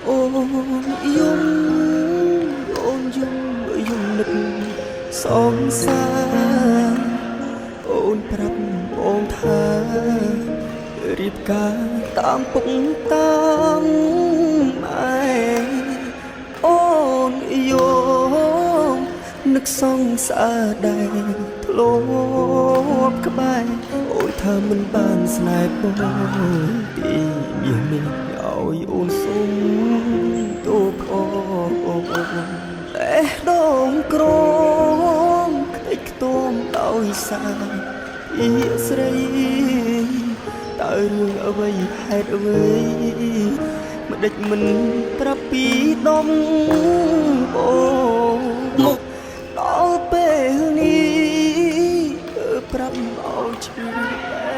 អូនយំអូនយំយំនឹកសងសាអូនប្រាប់បងថារៀបការតាមពុកតាមម៉ែអូនយំនឹកសងសាដែរធ្លាប់ក្បែរអូនថាមិនបានស្នេហ៍បងពីមាសនេះឲ្យអូនសុំទោសផងបេះដូងក្រមខ្ទេចខ្ទាំដោយសារពីស្រីតើរឿងអ្វីហេតុអ្វីម្ដេចមិនប្រាប់ពីដុំបងដល់ពេលនេះប្រាប់ឲ្យឈឺបេះ